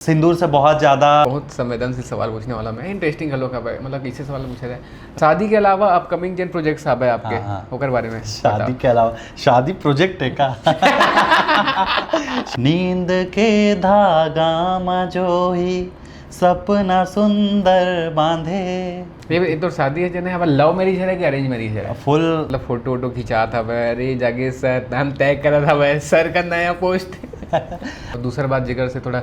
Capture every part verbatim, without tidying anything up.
सिंदूर से बहुत ज्यादा। बहुत संवेदनशील सवाल पूछने वाला मैं, इंटरेस्टिंग घलो हवय, मतलब कैसे सवाल पूछे रहे। शादी के अलावा अपकमिंग जेन प्रोजेक्ट्स हवय आपके, हाँ, हाँ। ओकर बारे में शादी बताओ। के अलावा, शादी प्रोजेक्ट है का? नींद के धागा म जो ही सपना सुंदर बांधे। ये ये तो शादी है जने, अब लव मैरिज है कि अरेंज मैरिज है? फुल। मतलब फोटो वोटो खिंचात हवय, अरे जागे सर, हम तय करत हवय सर का नया पोस्ट। और दूसर बात, जेकर से थोड़ा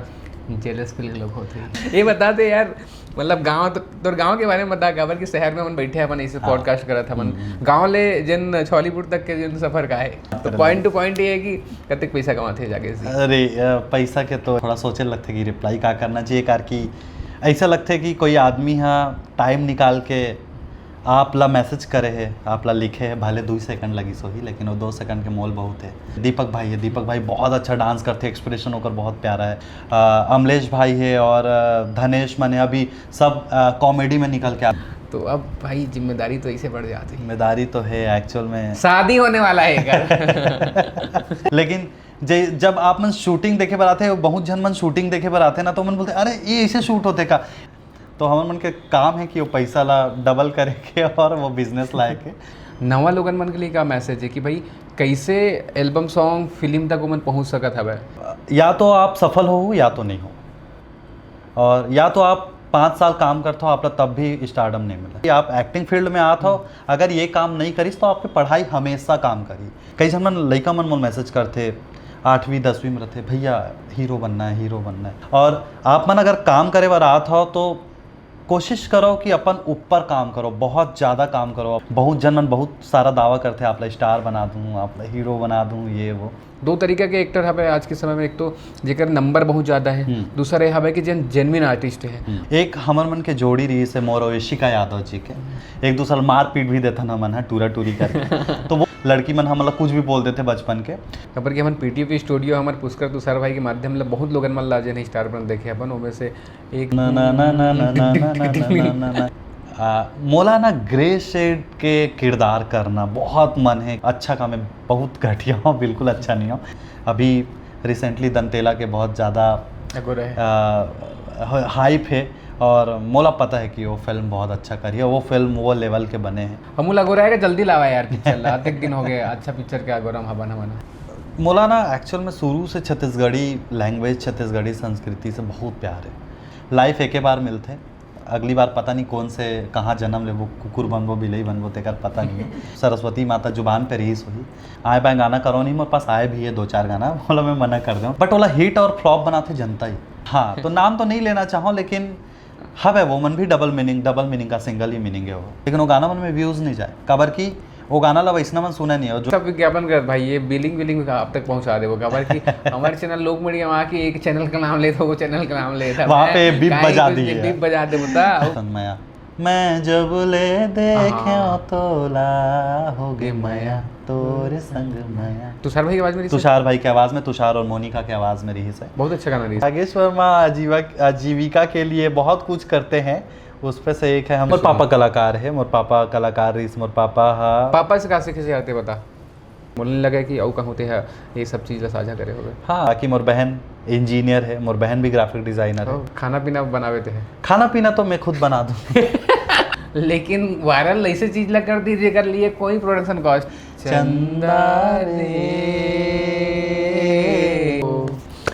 जेलस फील लोग होते हैं, ये बता दे यार, मतलब गांव तो, तोर गांव के बारे में बता, काबर कि शहर में अपन बैठे अपन, ऐसे हाँ। पॉडकास्ट करत अपन। गांव ले जेन छॉलीवुड तक के जेन सफर का है, तो पॉइंट टू पॉइंट ये है कि कतेक पैसा कमाते हैं जाके से? अरे, अ, पैसा के तो थोड़ा सोचे लगथे कि रिप्लाई का करना चाहिए, कार कि ऐसा लगथे कि कोई आदमी हा टाइम निकाल के आप ला मैसेज करे है, आप ला लिखे है, भले दू सेकंड लगिस होही, लेकिन वो दो सेकंड के मोल बहुत है। दीपक भाई है, दीपक भाई बहुत अच्छा डांस करथे, एक्सप्रेशन ओकर बहुत प्यारा है। अ, अमलेश भाई है और, अ, धनेश, मने अभी सब, अ, कॉमेडी में निकल के आ। तो अब भाई जिम्मेदारी तो ऐसे बढ़ जाती है। जिम्मेदारी तो है एक्चुअल में। शादी होने वाला है यार। लेकिन जे, जब आप मन शूटिंग देखे बर आते, बहुत झन मन शूटिंग देखे बर आते ना, तो मन बोलते, "अरे, ये ऐसे शूट होते का?" तो हमर मन के काम है कि वो पैसा ला डबल करे के और वो बिजनेस लाए के। नवा लोगन मन के लिए का मैसेज है कि भाई कैसे एल्बम सॉन्ग फिल्म तक ओमन पहुंच सकत हवय? या तो आप सफल हो या तो नहीं हो, और या तो आप पाँच साल काम करते हो, आप ला तब भी स्टारडम नहीं मिला। कि आप एक्टिंग फील्ड में आत हो, अगर ये काम नहीं करिस तो आपकी पढ़ाई हमेशा काम करी। कई झन मन, लइका मन मोर मैसेज करथे, आठवीं दसवीं में रहते, "भैया हीरो बनना है, हीरो बनना है।" और आप मन अगर काम करे बर आत हो तो कोशिश करो कि अपन ऊपर काम करो, बहुत ज़्यादा काम करो। बहुत झन मन बहुत सारा दावा करथे, "आप ला स्टार बना दूँ, आप ला हीरो बना दूँ," ये वो। दो तरीका के एक्टर हवे आज के समय में, एक तो जेकर नंबर बहुत ज्यादा है, हम्म। दूसरा ये हवे कि जेन जेन्युइन आर्टिस्ट है। एक हमर मन के जोड़ी रहिस हे मोर और इशिका यादव जी के, एक दूसर मारपीट भी देथन हमन ह टूरा टूरी करके। तो वो लड़की मन हमन ला कुछ भी बोल देथे बचपन के। काबर कि हमन पीटीपी स्टूडियो, हमर पुष्कर तुषार भाई के माध्यम ले बहुत लोगन मन ला जेन स्टार बन देखे अपन, ओमे से एक ना, ना, ना, ना, ना, ना, ना, ना, ना, ना, ना। आ, मोला ना ग्रे शेड के किरदार करना बहुत मन है। अच्छा का मैं बहुत घटिया हूँ, बिल्कुल अच्छा नहीं हूँ। अभी रिसेंटली दंतेला के बहुत ज़्यादा अगोरा है। आ, ह-, हाइप है और मोला पता है कि वो फिल्म बहुत अच्छा करी है, वो फिल्म वो लेवल के बने हैं। हमू ला अगोरा है कि जल्दी लावा यार पिक्चर ला, अतेक दिन हो गए अच्छा पिक्चर के अगोरा में हवन हमन। मोला ना एक्चुअल में शुरू से छत्तीसगढ़ी लैंग्वेज, छत्तीसगढ़ी संस्कृति से बहुत प्यार है। लाइफ एके बार मिलथे, अगली बार पता नहीं कौन से, कहाँ जन्म लेबो, कुकुर बनबो, बिलई बनबो, तेकर पता नहीं है। सरस्वती माता जुबान पे रहीस होही। आए बाएं गाना करो नहीं, मोर पास आए भी है दो चार गाना, बोला मैं मना कर दूँ, बट ओला हिट और फ्लॉप बनाथे जनता ही। हाँ, तो नाम तो नहीं लेना चाहूँ, लेकिन हवे वो मन भी डबल मीनिंग, डबल मीनिंग का सिंगल ही मीनिंग है वो, लेकिन वो गाना मन में व्यूज नहीं जाए, काबर कि वो गाना ला वैसना मन सुने नहीं है जो सब विज्ञापन करत भाई, ये बिलिंग विलिंग का आप तक पहुंचा देबो, काबर कि हमारे चैनल लोक मीडिया वहाँ के एक चैनल का नाम लेता, वो चैनल का नाम लेता। वहाँ मैं पे बीप काहे बजा कुछ दिए। बीप बजा दे बता। सुन मया, मैं जब ले देखे हाँ। तोला हो गे मया, तोर संग मया। तुषार भाई की आवाज में तुषार भाई की आवाज में, तुषार और मोनिका की आवाज में रहीस है। बहुत अच्छा गाना रही। जागेश वर्मा आजीवा-, आजीविका के लिए बहुत कुछ करते हैं, उस पे से एक है हम। मोर पापा कलाकार है, मोर पापा कलाकार रहीस, मोर पापा हा। पापा से का सीखे जाते बता। मोला नहीं लगा कि अउ कहूँ ते हा ये सब चीज ला साझा करे होवे। हाँ, बाकी मोर बहन इंजीनियर है, मोर बहन भी ग्राफिक डिजाइनर है। और खाना पीना बनावे ते है। खाना पीना तो मैं खुद बना दूँ। लेकिन वायरल ऐसे चीज ला कर दी जेकर लिए कोई प्रोडक्शन कॉस्ट। चंदा रे।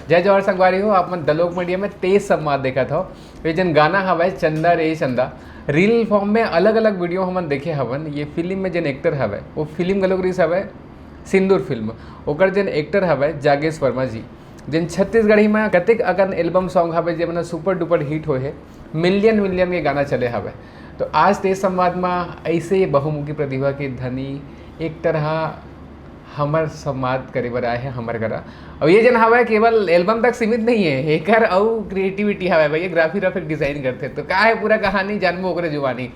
जय जोहार संगवारी हो, आप मन द लोक मीडिया में तेज संवाद देखत हो। ये जन गाना हवय चंदा रे चंदा, रील फॉर्म में अलग अलग वीडियो हमन देखे हवन। ये फिल्म में जन एक्टर हवय वो फिल्म घलोक रिलीज हवय सिंदूर फिल्म, ओकर जन एक्टर हवय जागेश वर्मा जी, जेन छत्तीसगढ़ी में कतेक अकन एल्बम सॉन्ग हवय जेमन सुपर डुपर हिट होए हे, मिलियन मिलियन के गाना चले हवय। तो आज तेज संवाद में ऐसे बहुमुखी प्रतिभा के धनी एक्टर हा हमर संवाद करे बर आए हे हमर करा। और ये जन हवय केवल एल्बम तक सीमित नहीं है, एकर अउ क्रिएटिविटी हवय भाई, ग्राफी ग्राफिक डिजाइन करथे। तो का है पूरा कहानी जानबो ओकरे जुबानी।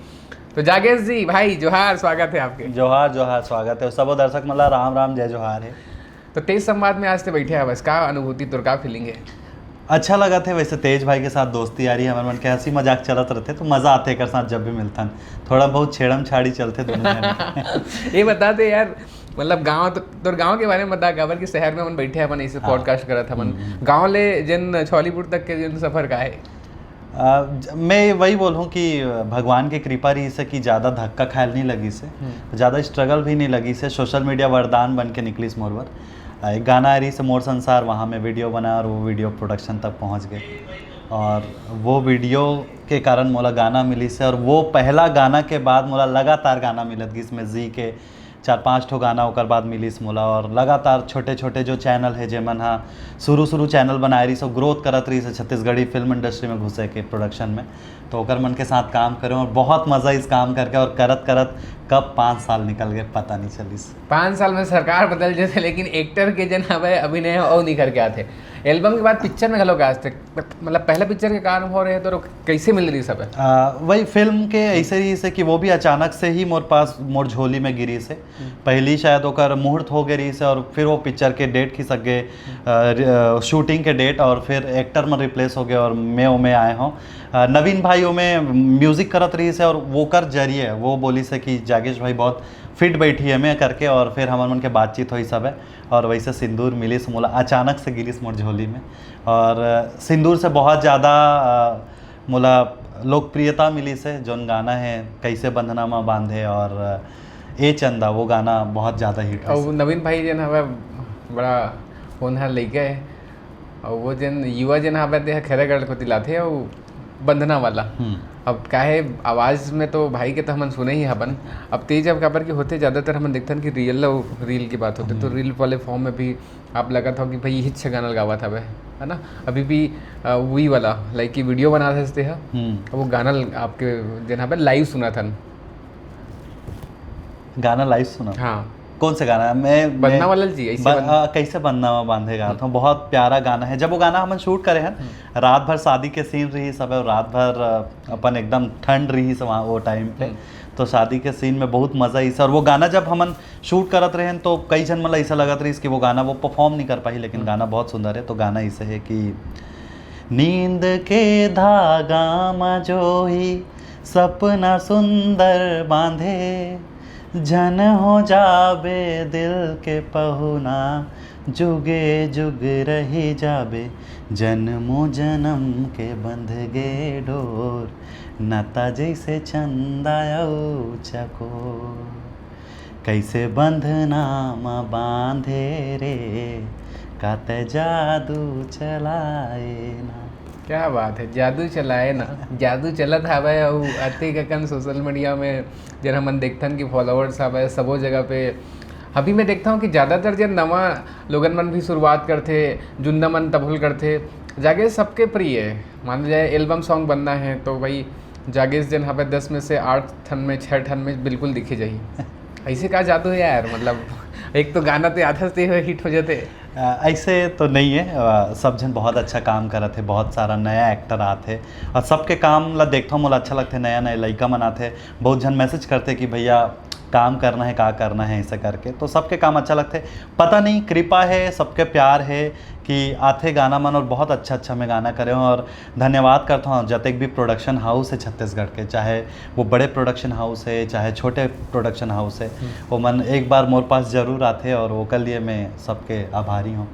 तो जागेश जी भाई जोहार, स्वागत है आपके। जोहार जोहार, स्वागत है सबो दर्शक मन ला, राम राम, जय जोहार है। तो तेज संवाद में आज ते बैठे हवस, का अनुभूति तोर, का फीलिंग है? अच्छा लगत हे। वैसे तेज भाई के साथ दोस्ती यारी हमर मन के हंसी मजाक चलत रहथे, तो मजा आथे एकर साथ जब भी मिलथन। थोड़ा बहुत छेड़म छाड़ी चलथे दोनों जन। ये बता दे यार, मतलब गाँव तो, तोर गाँव के बारे में बता, काबर कि शहर में हमन बैठे हवन, इसे हाँ। पॉडकास्ट करत हवन। हम्म, हम्म। गाँव ले जन छॉलीवुड तक के जन सफर का है? आ, ज- मैं वही बोलूँ कि भगवान के कृपा रहिस हे कि ज़्यादा धक्का खायल नहीं लगिस हे, हम्म। ज़्यादा स्ट्रगल भी नहीं लगिस हे। सोशल मीडिया वरदान बन के निकलिस मोर बर। आ, एक गाना आ रहिस हे मोर संसार, वहाँ मैं वीडियो बनाया और वो वीडियो प्रोडक्शन तक पहुँच गए, और वो वीडियो के कारण मोला गाना मिलिस हे। और वो पहला गाना के बाद मोला लगातार गाना मिलत गिस। मैं जी के चार पाँच ठो गाना ओकर बाद मिलिस मोला, और लगातार छोटे छोटे जो चैनल हे, जेमन हा शुरू शुरू चैनल बनाए रहिस, ग्रोथ करत रहिस हे छत्तीसगढ़ी फिल्म इंडस्ट्री में घुसे के प्रोडक्शन में, तो ओकर मन के साथ काम करे और बहुत मज़ा इस काम करके, और करत करत कब पाँच साल निकल गए, पता नहीं चलिस। पाँच साल में सरकार बदल जाथे, लेकिन एक्टर के जन हवे अभिनय अउ नहीं करके आथे। एल्बम के बाद पिक्चर में घलो आज तक, मतलब पहला पिक्चर के का अनुभव रहे, तो कैसे मिल रहिस हवे? आ, वही फिल्म के ऐसे रहिस हे कि वो भी अचानक से ही मोर पास, मोर झोली में गिरिस हे। पहली शायद ओकर मुहूर्त हो गए रहिस हे, और फिर वो पिक्चर के डेट खिसक गए, आ, रि-, आ, शूटिंग के डेट, और फिर एक्टर में रिप्लेस हो गए और मैं ओमे आए हूँ। आ, नवीन भाई ओमे म्यूजिक करत रहिस हे, और वोकर जरिए वो बोलिस हे कि जागेश भाई बहुत फिट बैठी हे मैं करके, और फिर हमर मन के बातचीत होइस हवे, और वैसे सिंदूर मिलिस मोला, अचानक से गिरिस मोर झोली में। और सिंदूर से बहुत ज़्यादा, आ, मोला लोकप्रियता मिलिस हे, जोन गाना हे कैसे बंधना मा बांधे और ए चंदा, वो गाना बहुत ज़्यादा हिट और होइस। नवीन भाई जन हवे, बड़ा होनहार लइका हे, और वो जन युवा जन हवे, ते ह खैरागढ़ कोती लाथे, और बंधना वाला। हम्म। अब काहे, आवाज़ में तो भाई के तो हमन सुने ही हबन। अब तेज अब काबर के होथे, ज़्यादातर हमन देखथन कि रियल, रील की बात होथे, तो रील वाले फॉर्म में भी आप लगत हो कि भाई इही अच्छा गाना गावत हवे, है ना? अभी भी आ, वही वाला, लाइक कि वीडियो बना सकते हैं, हम्म। वो गाना ल-, आपके जन हवे लाइव सुना था। गाना लाइव सुना? हाँ। कौन सा गाना है? मैं बंधना मैं- वाला जी, ऐसे ब- बंध- आ, कैसे बंधना मा बांधे गाना था, बहुत प्यारा गाना है। जब वो गाना हमन शूट करे हैं, रात भर शादी के सीन रही सब, और रात भर आ, अपन एकदम ठंड रही सब वहाँ वो टाइम पे, तो शादी के सीन में बहुत मज़ा आई सर। वो गाना जब हमन शूट करत रहे हैं, तो कई जन मतलब ऐसा लगत रही कि वो गाना वो परफॉर्म नहीं कर पाई, लेकिन गाना बहुत सुंदर है। तो गाना ऐसे है कि नींद के धागा मा जो ही सपना सुंदर बांधे, झन हो जाबे दिल के पहुना, जुगे जुग रही जाबे, जन्मों जन्म के बंध गे डोर, नता जैसे चंदा अउ चकोर। कैसे बंधना म बांधे रे, का तै जादू चलाए ना। क्या बात है, जादू चलाए ना। जादू चलत हवय, अउ अतेक अकन सोशल मीडिया में जेन हमन देखथन कि फॉलोअर्स हवय सबो जगह पे। अभी मैं देखता हूँ कि ज़्यादातर जेन नवा लोगन मन भी शुरुआत करथे, जुन्ना मन तभुल करथे, जागेश सबके प्रिय है। मान लो जाए एल्बम सॉन्ग बनना है तो भाई जागेश जेन हवय दस में से आठ ठन में, छः ठन में बिल्कुल दिखे जाही। ऐसे का जादू है यार, मतलब एक तो गाना ते आधा से हिट हो जाते। अ, ऐसे तो नहीं है। अ, सब झन बहुत अच्छा काम करत है, बहुत सारा नया एक्टर आत है और सबके काम ला देखता हूँ, मोला अच्छा लगता है। नया नया लइका मन आत है, बहुत झन मैसेज करते कि भैया काम करना है, का करना है, ऐसे करके। तो सबके काम अच्छा लगता है। पता नहीं, कृपा है, सबके प्यार है कि आथे गाना मन और बहुत अच्छा अच्छा मैं गाना करे हूँ। और धन्यवाद करता हूँ जतेक भी प्रोडक्शन हाउस है छत्तीसगढ़ के, चाहे वो बड़े प्रोडक्शन हाउस है, चाहे छोटे प्रोडक्शन हाउस है, वो मन एक बार मोर पास जरूर आथे और ओकर लिए मैं सबके आभारी हूँ।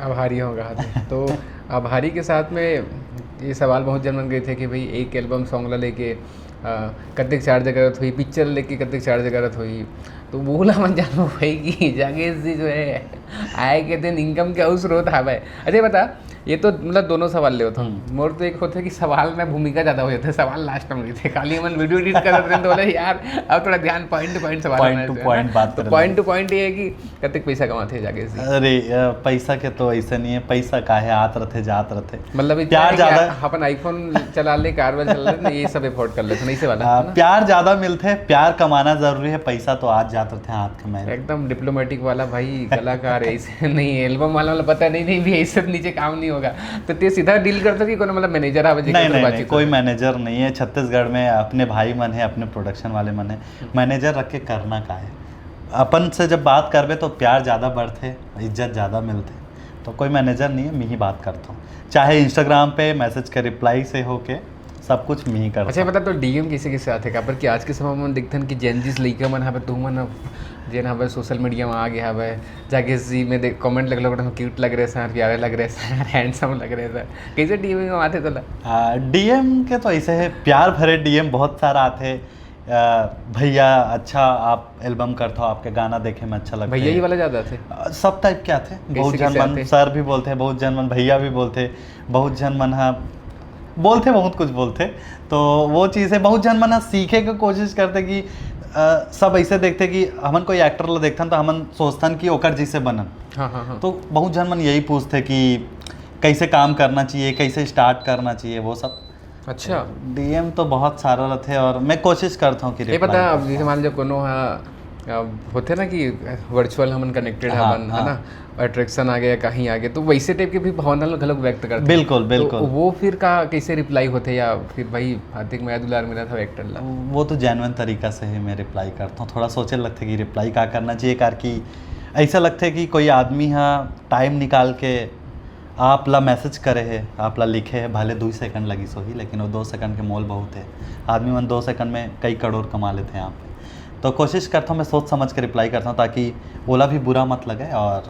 आभारी होगा। तो आभारी के साथ में ये सवाल बहुत जन मन गए थे कि भाई एक एल्बम सॉन्ग ला लेके अ, कतेक चार्ज करत होही, पिक्चर लेके कतेक चार्ज करत होही। तो वो ला मन जानबो भाई कि जागेश जी जो है आए के दिन इनकम के अउ स्रोत हवय। अच्छा बता, ये तो मतलब दोनों सवाल ले होता हूँ। मोर तो एक होता है कि सवाल में भूमिका ज़्यादा हो जाता है, सवाल लास्ट में लेते हैं। खाली हमन वीडियो एडिट करत रहे तो बोले यार अब थोड़ा ध्यान पॉइंट टू पॉइंट सवाल Point में to से, point बात तो करना पॉइंट है। टू पॉइंट ये है कि कतेक पैसा कमाथे जागेश जी? अरे अ, पैसा के तो ऐसे नहीं है, पैसा का है, आत रथे जात रथे। मतलब इतना प्यार है कि ज़्यादा अपन आईफोन चला ले, कार वार चला ले, ये सब अफोर्ड कर लेते, नहीं से वाला आ, है ना? प्यार ज्यादा मिलथे, प्यार कमाना जरूरी है, पैसा तो आज जात रथे हाथ के मैल। एकदम डिप्लोमेटिक वाला भाई कलाकार है, ऐसे नहीं है। एल्बम वाला, वाला पता नहीं, नहीं भी ऐसे नीचे काम नहीं होगा। तो ते सीधा डील करते कि कोनो मतलब मैनेजर आवे जी नहीं के नहीं नहीं, बातचीत कोई करते? मैनेजर नहीं है। छत्तीसगढ़ में अपने भाई मन है, अपने प्रोडक्शन वाले मन है, मैनेजर रख के करना का है? अपन से जब बात करबे तो प्यार ज्यादा बढ़थे, इज्जत ज्यादा मिलथे। तो कोई मैनेजर नहीं है, मैं ही बात करता हूँ, चाहे इंस्टाग्राम पे मैसेज के रिप्लाई से होके सब कुछ मैं ही करता अच्छा हूँ। बता, तो डीएम किसे किसे आथे? काबर कि आज के समय में देखथन कि जेनजीस लइका मन हवे, तो मन जेन हवे सोशल मीडिया में आ गया हवे, जागेश जी में देख कमेंट लग, लोग क्यूट लग रहे सर, प्यारे लग रहे सर, हैंडसम लग रहे सर, कैसे डीएम में आते तोला? डीएम के तो ऐसे है, प्यार भरे डीएम बहुत सारा आते। "भैया, अच्छा आप एल्बम करत हो, आपके गाना देखे में अच्छा लगता भैया है।" ही वाला ज्यादा थे। अ, सब टाइप के आते। बहुत कैसे जन मन आते? सर भी बोलते, बहुत जन मन भैया भी बोलते, बहुत जन मन हा बोलते, बहुत कुछ बोलते। तो वो चीज़ है, बहुत जन मन हा सीखे के कोशिश करते कि अ, सब ऐसे देखते कि हमन कोई एक्टर ला देखथन तो हमन सोचथन कि ओकर जैसे बनन। हाँ हाँ हाँ। तो बहुत जन मन यही पूछते कि कैसे काम करना चाहिए, कैसे स्टार्ट करना चाहिए, वो सब। अच्छा। डीएम तो बहुत सारा रहते और मैं कोशिश करता हूँ कि ये रिप्लाई पता, कर अब जैसे पाऊँ। मान लो कोनो हा, अब होते ना कि वर्चुअल हमन कनेक्टेड हाँ, हवन, है हाँ। ना, अट्रैक्शन आ गया, कहीं आ गया, तो वैसे टाइप के भी भावना ल घलोक व्यक्त करते। बिल्कुल, तो बिल्कुल। वो फिर का, कैसे रिप्लाई होते, या फिर भाई हार्दिक मया दुलार मिला था एक्टर ला? वो तो जेन्युइन तरीका से ही मैं रिप्लाई करता हूँ। थोड़ा सोचे लगते कि रिप्लाई का करना चाहिए, कार कि ऐसा लगता है कि कोई आदमी हा टाइम निकाल के आप ला मैसेज करे है, आप ला लिखे है, भले दो सेकंड लगी सोही, लेकिन वो दो सेकंड के मोल बहुत है। आदमी मन दो सेकंड में कई करोड़ कमा लेते हैं यहाँ पे। तो कोशिश करता हूँ, मैं सोच समझ के रिप्लाई करता हूँ, ताकि ओला भी बुरा मत लगे और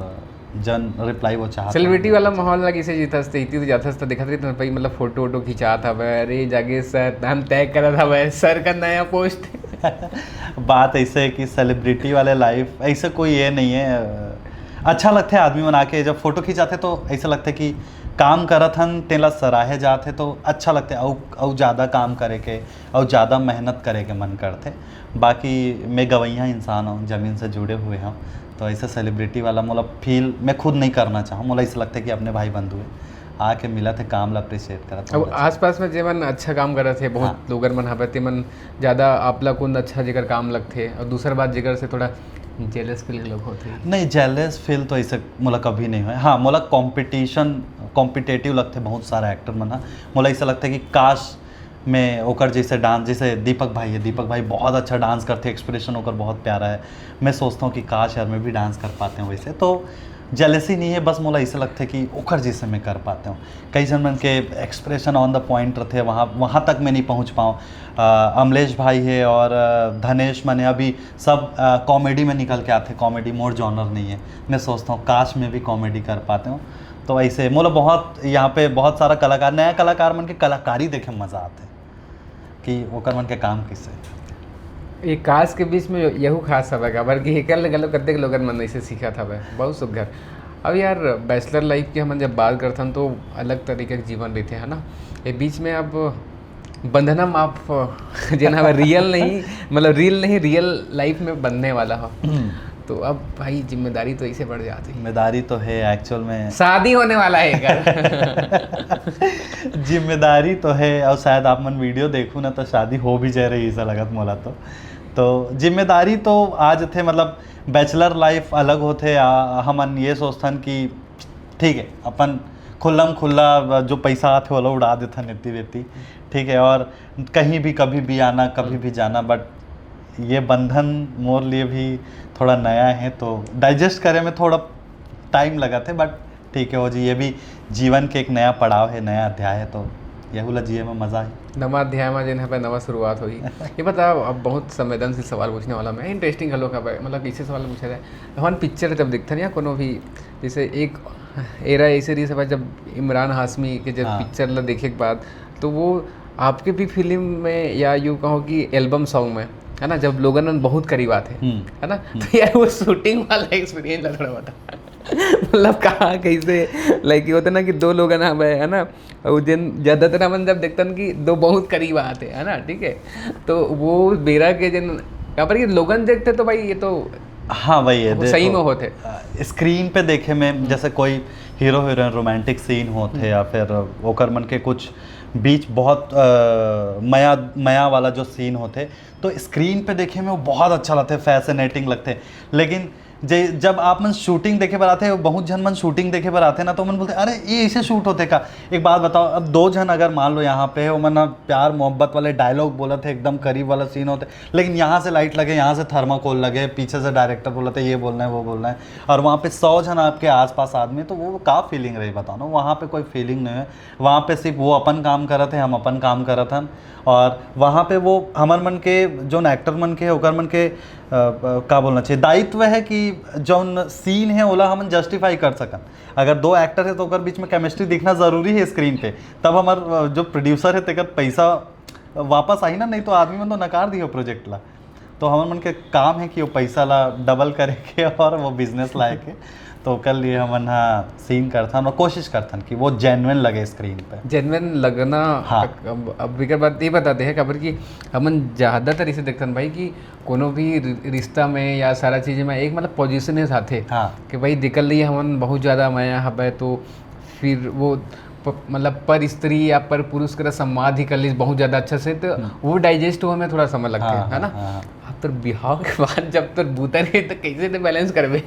जन रिप्लाई वो चाहता है। सेलिब्रिटी वाला माहौल लगे से जीतस ते इतनी तो जाथस तो दिखत रही तो भाई, मतलब फोटो वोटो खिंचात हवे, अरे जागे सर हम टैग करत हवे सर का नया पोस्ट। बात ऐसे है कि सेलिब्रिटी वाले लाइफ ऐसे कोई ये नहीं है। अच्छा लगता है आदमी मन आके जब फोटो खिंचाते तो ऐसा लगता है कि काम करत हन तेला सराहे जात है तो अच्छा लगता है। अउ अउ ज़्यादा काम करे के, अउ ज़्यादा मेहनत करे के मन करते। बाकी मैं गवैया इंसान हूँ, ज़मीन से जुड़े हुए हूँ, तो ऐसे सेलिब्रिटी वाला मोला फील मैं खुद नहीं करना चाहूँ। मोला ऐसा लगता है कि अपने भाई बंधु है, आके मिलत है, काम ला अप्रिशिएट करत अब हूँ। आसपास में जेमन अच्छा काम करत हे, बहुत हाँ। लोगन मन हवे, तेमन ज्यादा आप ला कोन अच्छा जेकर काम लगथे, और दूसर बात जेकर से थोड़ा जेलस फील लोग होथे। नहीं, जेलस फील तो ऐसे मोला कभी नहीं हुआ। हाँ, मोला कॉम्पिटिशन, कॉम्पिटेटिव लगते बहुत सारा एक्टर मन हा। मोला ऐसा लगता है कि काश मैं ओकर जैसे डांस, जैसे दीपक भाई है, दीपक भाई बहुत अच्छा डांस करते, एक्सप्रेशन ओकर बहुत प्यारा है। मैं सोचता हूँ कि काश यार मैं भी डांस कर पाते हैं वैसे। तो जेलसी नहीं है, बस मोला ऐसा लगता है कि ओकर जैसे मैं कर पाते हूँ। कई जन मन के एक्सप्रेशन ऑन द पॉइंट रहते, वहाँ वहाँ तक मैं नहीं पहुँच पाऊँ। अ, अमलेश भाई है और अ, धनेश मन है, अभी सब कॉमेडी में निकल के आते, कॉमेडी मोर जॉनर नहीं है। मैं सोचता हूँ काश मैं भी कॉमेडी कर पाते हूँ। तो ऐसे मोला बहुत यहाँ पे बहुत सारा कलाकार, नया कलाकार मन के कलाकारी देखे में मज़ा आते कि ओकर मन के काम किसे। ये कास्ट के बीच में यहू खास हवय, काबर कि एकर ले घलो कतेक लोगन मन ऐसे सीखत हवय, बहुत सुग्घर। अब यार, बैचलर लाइफ के हमन जब बात करथन तो अलग तरीके के जीवन रहिथे, है ना। ये बीच में अब बंधना माफ जेन हवय रियल नहीं, मतलब रील नहीं, रियल लाइफ में बंधने वाला हो। तो अब भाई जिम्मेदारी तो ऐसे बढ़ जाती है। जिम्मेदारी तो है एक्चुअल में। शादी होने वाला है एकर। जिम्मेदारी तो है, और शायद आप मन वीडियो देखू ना तो शादी हो भी जाए रही ऐसा लगत मोला तो। तो जिम्मेदारी तो आ जथे, मतलब बैचलर लाइफ अलग होथे। आ, हमन ये सोचथन कि ठीक है, अपन खुल्लम खुल्ला जो पैसा आथे ओला उड़ा देथन एती वेती, ठीक है, और कहीं भी कभी भी आना, कभी भी जाना। बट ये बंधन मोर लिए भी थोड़ा नया है, तो डाइजेस्ट करे में थोड़ा टाइम लगत है। बट ठीक है हो जी, ये भी जीवन के एक नया पड़ाव है, नया अध्याय है, तो यहू ला जिए में मज़ा है। नवा अध्याय में जेन हवय नवा शुरुआत होही। ये बता, अब बहुत संवेदनशील सवाल पूछने वाला मैं, इंटरेस्टिंग घलो हवय, मतलब कैसे सवाल पूछा जाए। हमन पिक्चर जब देखथन या कोनो भी, जैसे एक एरा ऐसे रहिस हवय जब इमरान हाशमी के जब हाँ। पिक्चर ला देखे के बाद, तो वो आपके भी फिल्म में या यूँ कहो कि एल्बम सॉन्ग में, है ना, जब लोगन मन बहुत करीब आथे, हम्म। है ना, तो यार वो शूटिंग वाला एक्सपीरियंस ला थोड़ा बता। मतलब कहाँ कैसे, लाइक होता ना कि दो लोगन हवय, है ना, और जिन ज्यादातर हमन जब देखतन कि दो बहुत करीब आथे, है ना, ठीक है, तो वो बेरा के जिन यहाँ पर ये लोगन देखते तो भाई ये तो हाँ भाई, ये वो सही देखो, में होते। अ, स्क्रीन पे देखे में जैसे कोई हीरो हीरोइन रोमांटिक सीन होते या फिर ओकर मन के कुछ बीच बहुत अ, मया मया वाला जो सीन होते, तो स्क्रीन पे देखे में वो बहुत अच्छा लगते, फैसिनेटिंग लगते। लेकिन जे जब आप मन शूटिंग देखे बर आते, बहुत झन मन शूटिंग देखे बर आते ना, तो मन बोलते, "अरे, ये ऐसे शूट होते का?" एक बात बताओ, अब दो झन अगर मान लो यहाँ पे, ओमन ना प्यार मोहब्बत वाले डायलॉग बोलत है, एकदम करीब वाला सीन होते, लेकिन यहाँ से लाइट लगे, यहाँ से थर्माकोल लगे, पीछे से डायरेक्टर बोलत है, "ये बोलना है, वो बोलना है," और वहाँ पे सौ झन आपके आसपास आदमी, तो वो का फीलिंग रही, बताओ ना। वहाँ पे कोई फीलिंग नहीं है, वहाँ पे सिर्फ वो अपन काम करत है, हम अपन काम करत हन, और वहाँ पे वो हमर मन के, जोन एक्टर मन के, ओकर मन के का बोलना चाहिए, दायित्व है कि जौन सीन है ओला हमन जस्टिफाई कर सकन। अगर दो एक्टर है तो ओकर बीच में केमिस्ट्री दिखना जरूरी है स्क्रीन पे, तब हमार जो प्रोड्यूसर है तेकर पैसा वापस आही ना, नहीं तो आदमी मन तो नकार दियो प्रोजेक्ट ला। तो हमन मन के काम है कि वो पैसा ला डबल करे के और वो बिजनेस लाए के। तो ओकर लिए हमन हा सीन करथन और कोशिश करथन कि वो जेन्युइन लगे स्क्रीन पे। जेन्युइन लगना। हाँ। अब, अब एकर बात ये बता दे है, काबर कि हमन ज़्यादातर इसे देखथन भाई कि कोनो भी रि-, रिश्ता में या सारा चीज़ में एक मतलब पॉजिशन है साथे हाँ। कि भाई जेकर लिए हमन बहुत ज़्यादा मया हबे, तो फिर वो प-, मतलब पर स्त्री या पर पुरुष के संवाद ही कर ली बहुत ज़्यादा अच्छा से, तो वो डाइजेस्ट होने में थोड़ा समय लगता हाँ, है, है ना? हाँ, हाँ। अब तोर बिहाव के बाद जब तोर बूता रहे तो कैसे ते बैलेंस करबे?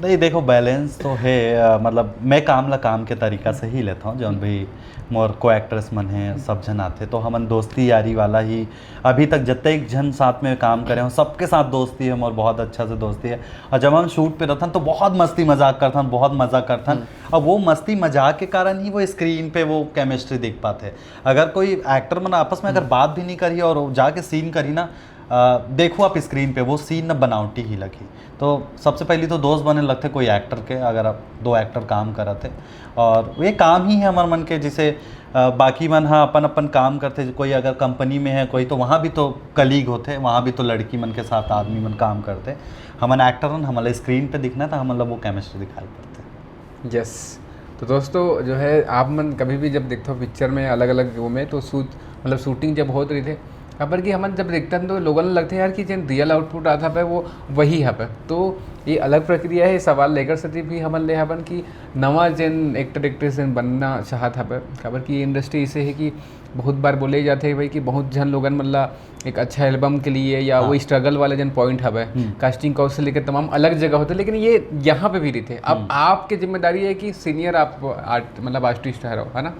नहीं, देखो, बैलेंस तो है। अ, मतलब, मैं काम ला काम के तरीका से ही लेता हूँ। जौन भी मोर को एक्ट्रेस मन हैं, सब झन आथे, तो हमन दोस्ती यारी वाला ही, अभी तक जतेक झन साथ में काम करे हो, सबके साथ दोस्ती है मोर, बहुत अच्छा से दोस्ती है। और जब हम शूट पे रहथन तो बहुत मस्ती मजाक करथन, बहुत मजा करथन। अब वो मस्ती मजाक के कारण ही वो स्क्रीन पे वो केमिस्ट्री दिख पाथे। अगर कोई एक्टर मन आपस में अगर बात भी नहीं करी और वो जाके सीन करी ना, अ, देखो आप स्क्रीन पे, वो सीन ना बनावटी ही लगी। तो सबसे पहली तो दोस्त बने लगथे कोई एक्टर के, अगर आप दो एक्टर काम करत है, और ये काम ही है हमर मन के, जिसे अ, बाकी मन हा अपन अपन काम करथे। कोई अगर कंपनी में है कोई, तो वहाँ भी तो कलीग होथे, वहाँ भी तो लड़की मन के साथ आदमी मन काम करथे। हमन एक्टर हन, हमला स्क्रीन पे दिखना है, तो हमन ला वो केमिस्ट्री दिखाई पड़थे। यस। तो दोस्तों, जो है, आप मन कभी भी जब देखते हो पिक्चर में अलग अलग वो में, तो शूट मतलब शूटिंग जब होत रही थे, काबर कि हमन जब देखते हैं तो लोगन लगते हैं यार कि जेन रियल आउटपुट आता है वो वही हवे। तो ये अलग प्रक्रिया है, सवाल लेकर से भी हमन ले हबन कि नवा जेन एक्टर एक्ट्रेस जेन बनना चाहत हवे, काबर कि ये इंडस्ट्री इसे है कि बहुत बार बोले जाते हैं भाई कि बहुत झन लोगन मन ला एक अच्छा एल्बम के लिए या वो स्ट्रगल वाले जन पॉइंट हवे, कास्टिंग काउच से लेकर तमाम अलग जगह होते, लेकिन ये यहाँ पे भी रहिथे। अब आपके जिम्मेदारी है कि सीनियर आप आर्ट मतलब आर्टिस्ट हरो, है ना?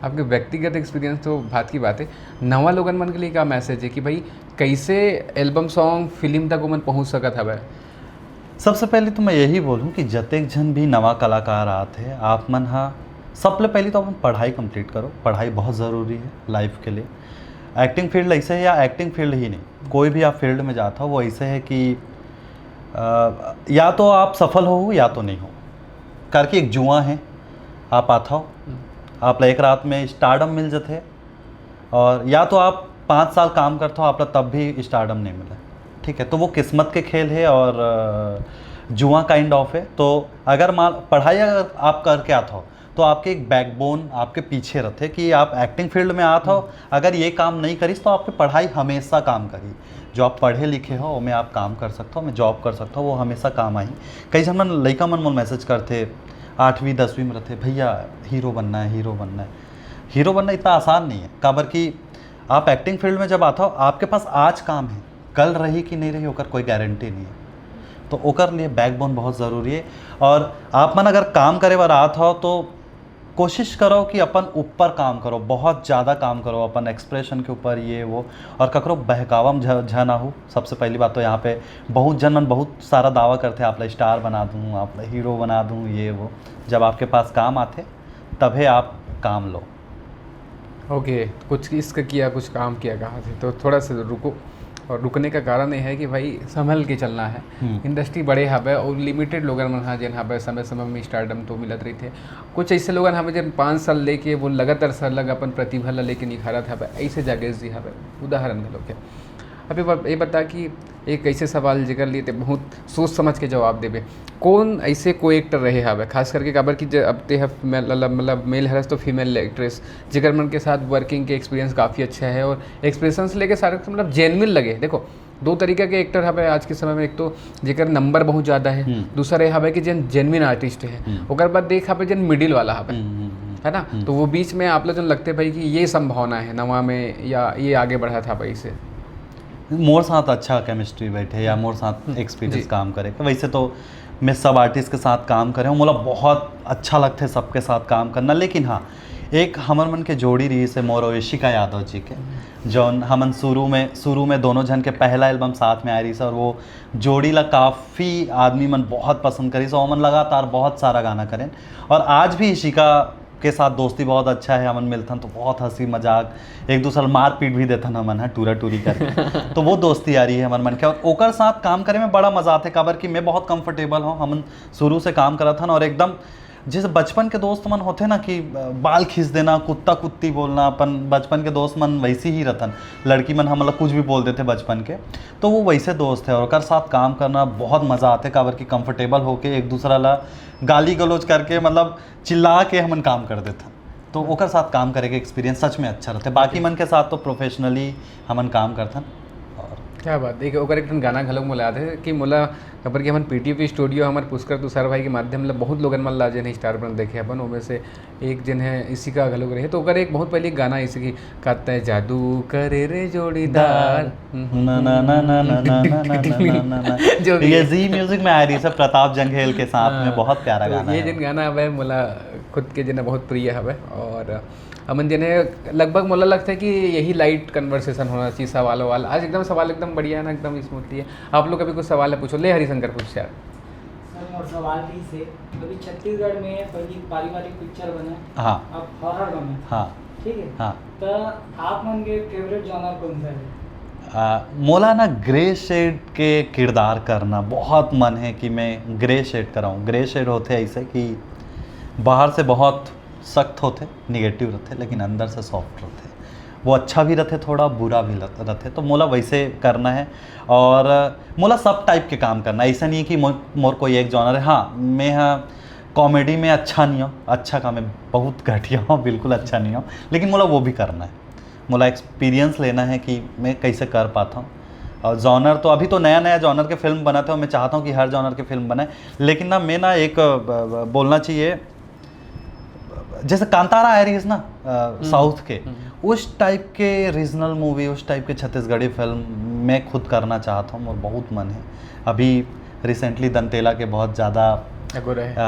आपके व्यक्तिगत एक्सपीरियंस तो बात की बात है, नवा लोगन मन के लिए क्या मैसेज है कि भाई कैसे एल्बम सॉन्ग फिल्म तक ओमन पहुँच सकत हवे? सबसे पहले तो मैं यही बोलूँ कि जतेक झन भी नवा कलाकार आत है, आप मन हा सबले पहले तो अपन पढ़ाई कंप्लीट करो। पढ़ाई बहुत ज़रूरी है लाइफ के लिए। एक्टिंग फील्ड ऐसे है, या एक्टिंग फील्ड ही नहीं, कोई भी आप फील्ड में जाता हो, वो ऐसे है कि अ, या तो आप सफल हो या तो नहीं हो, करके एक जुआ है। आप आत हो, आप ला एक रात में स्टारडम मिल जाते, और या तो आप पाँच साल काम करते हो, आप ला तब भी स्टारडम नहीं मिला। ठीक है, तो वो किस्मत के खेल है और अ, जुआ काइंड ऑफ है। तो अगर मान पढ़ाई अगर आप करके आत हो, तो आपके एक बैकबोन आपके पीछे रहते कि आप एक्टिंग फील्ड में आत हो, अगर ये काम नहीं करिस तो आपके पढ़ाई हमेशा काम करी। जो आप पढ़े लिखे हो, ओमे आप काम कर सकते हो, ओमे जॉब कर सकते हो, वो हमेशा काम आही। कई झन मन, लइका मन मोल मैसेज करते, आठवीं दसवीं में रहते, "भैया, हीरो बनना है, हीरो बनना है।" हीरो बनना इतना आसान नहीं है, काबर कि आप एक्टिंग फील्ड में जब आते हो, आपके पास आज काम है, कल रही कि नहीं रही, ओकर कोई गारंटी नहीं है। तो ओकर लिए बैकबोन बहुत ज़रूरी है। और आप मन अगर काम करे बर आत हो, तो कोशिश करो कि अपन ऊपर काम करो, बहुत ज़्यादा काम करो अपन एक्सप्रेशन के ऊपर, ये वो, और ककरो बहकावा में झ-, झन आहू। सबसे पहली बात तो यहाँ पे बहुत झन मन बहुत सारा दावा करते, "आप ला स्टार बना दूँ, आप ला हीरो बना दूँ, ये वो।" जब आपके पास काम आते, तभे आप काम लो। ओके, कुछ इश्क किया, कुछ काम किया कहा थे, तो थोड़ा सा रुको। और रुकने का कारण ये है कि भाई, संभल के चलना है। हम्म। इंडस्ट्री बड़े हबे और लिमिटेड लोगन मन हा जेन हबे, समय समय में स्टारडम तो मिलत रही थे। कुछ ऐसे लोगन हबे जेन पाँच साल लेके वो लगातार सरलग अपन प्रतिभा ला लेके निखारत हबे, ऐसे जागेश जी हबे उदाहरण घलो के। अब ये ब-, ये बता कि एक ऐसे सवाल जेकर लिए ते बहुत सोच समझ के जवाब देबे, कौन ऐसे को एक्टर रहे हवे, खास करके काबर कि ज-, अब ते ह फीमेल, मतलब, मतलब मेल हरस तो फीमेल एक्ट्रेस, जेकर मन के साथ वर्किंग के एक्सपीरियंस काफ़ी अच्छा है और एक्सप्रेशन से लेके सारे मतलब जेन्युइन लगे। देखो, दो तरीका के एक्टर हवे आज के समय में, एक तो जेकर नंबर बहुत ज़्यादा है, हम्म। दूसरा ये हवे कि जेन जेन्युइन आर्टिस्ट है, हम्म। ओकर बाद देख हवे जेन मिडिल वाला हवे, हम्म, हम्म, हम्म। है ना? तो वो बीच में आप लोग जन लगते भाई कि ये संभावना है नवा में या ये आगे बढ़ा था भाई से। मोर साथ अच्छा केमिस्ट्री बैठे या मोर साथ हम्म, एक्सपीरियंस जी। काम करे, वैसे तो मैं सब आर्टिस्ट के साथ काम करे हूँ, मोला बहुत अच्छा लगते सबके साथ काम करना। लेकिन हाँ, एक हमर मन के जोड़ी रही से मोर और इशिका यादव जी के, जौन हमन शुरू में, शुरू में दोनों झन के पहला एल्बम साथ में आए रही से, और वो जोड़ी ला काफ़ी आदमी मन बहुत पसंद करी से, ओमन लगातार बहुत सारा गाना करें। और आज भी इशिका के साथ दोस्ती बहुत अच्छा है, हमन मिलथन तो बहुत हंसी मजाक, एक दूसर ला मारपीट भी देथन हमन ह टूरा टूरी करके। तो वो दोस्ती यारी है हमर मन के, और ओकर साथ काम करे में बड़ा मजा आथे, काबर कि मैं बहुत कंफर्टेबल हूँ। हमन शुरू से काम करत हन और एकदम जैसे बचपन के दोस्त मन होथे ना कि बाल खींच देना, कुत्ता कुत्ती बोलना, अपन बचपन के दोस्त मन वैसे ही रथन, लड़की मन हमला कुछ भी बोल देथे बचपन के, तो वो वैसे दोस्त है। और ओकर साथ काम करना बहुत मजा आथे, काबर कि कंफर्टेबल होके एक दूसरा ला गाली गलौज करके, मतलब चिल्ला के हमन काम कर देथन। तो ओकर साथ काम करे के एक्सपीरियंस सच में अच्छा रहथे। बाकी मन के साथ तो प्रोफेशनली हमन काम करथन। और क्या बात। एक ओकर एक ठन गाना घलोक मोला याद है कि मोला, काबर कि हमन पीटीपी स्टूडियो हमर पुष्कर तुषार भाई के माध्यम ले बहुत लोगन मन ला जेन स्टार बन देखे अपन, ओमे से एक जेन है इशिका घलोक रहे, तो ओकर एक बहुत पहले एक गाना इसी की, "काते जादू करे रे जोड़ीदार।" ना, ना, ना, ना, ना, ना, ना, ना, ना, ना, ना। जो भी ये है। जी म्यूजिक में आय रहिस है, प्रताप जंघेल के साथ में। हाँ, बहुत प्यारा तो गाना ये है। जिन गाना हवे मोला खुद के जेन बहुत प्रिय हवे, और हमन जेन है लगभग मोला लगता है कि यही लाइट कन्वर्सेशन होना चाहिए, सवाल ववाल। आज एकदम सवाल एकदम बढ़िया है ना, एकदम स्मूथली है। आप लोग कभी कुछ सवाल है पूछो, ले हरिशंकर पूछ यार। सर, मोर सवाल रहिस हे, अभी छत्तीसगढ़ में पहली पारिवारिक पिक्चर बने, हाँ। अब हॉरर बने, हाँ। ठीक है? हाँ। तो आप मन के फेवरेट जॉनर कौन सा है? आ, मोला ना ग्रे शेड के किरदार करना बहुत मन है कि मैं ग्रे शेड कराऊँ। ग्रे शेड होथे ऐसे कि बाहर से बहुत सख्त होथे, निगेटिव रथे, लेकिन अंदर से सॉफ्ट रथे। वो अच्छा भी रथे, थोड़ा बुरा भी लत- रथे, तो मोला वैसे करना है। और मोला सब टाइप के काम करना है। ऐसा नहीं है कि मोर, मोर कोई एक जॉनर है। हाँ, मैं हाँ कॉमेडी में अच्छा नहीं हूँ, अच्छा काम है, बहुत घटिया हूँ, बिल्कुल अच्छा नहीं हूँ, लेकिन मोला वो भी करना है। मोला एक्सपीरियंस लेना है कि मैं कैसे कर पाता हूँ। और जॉनर तो, अभी तो नया नया जॉनर के फिल्म बनाते हो, मैं चाहता हूँ कि हर जॉनर के फिल्म बने। लेकिन ना, मैं ना एक अ, ब- ब- बोलना चाहिए, जैसे कांतारा आय रहिस ना, अ, साउथ के, उस टाइप के रीजनल मूवी, उस टाइप के छत्तीसगढ़ी फिल्म मैं खुद करना चाहता हूँ और बहुत मन है। अभी रिसेंटली दंतेला के बहुत ज़्यादा अगोरा है। अ,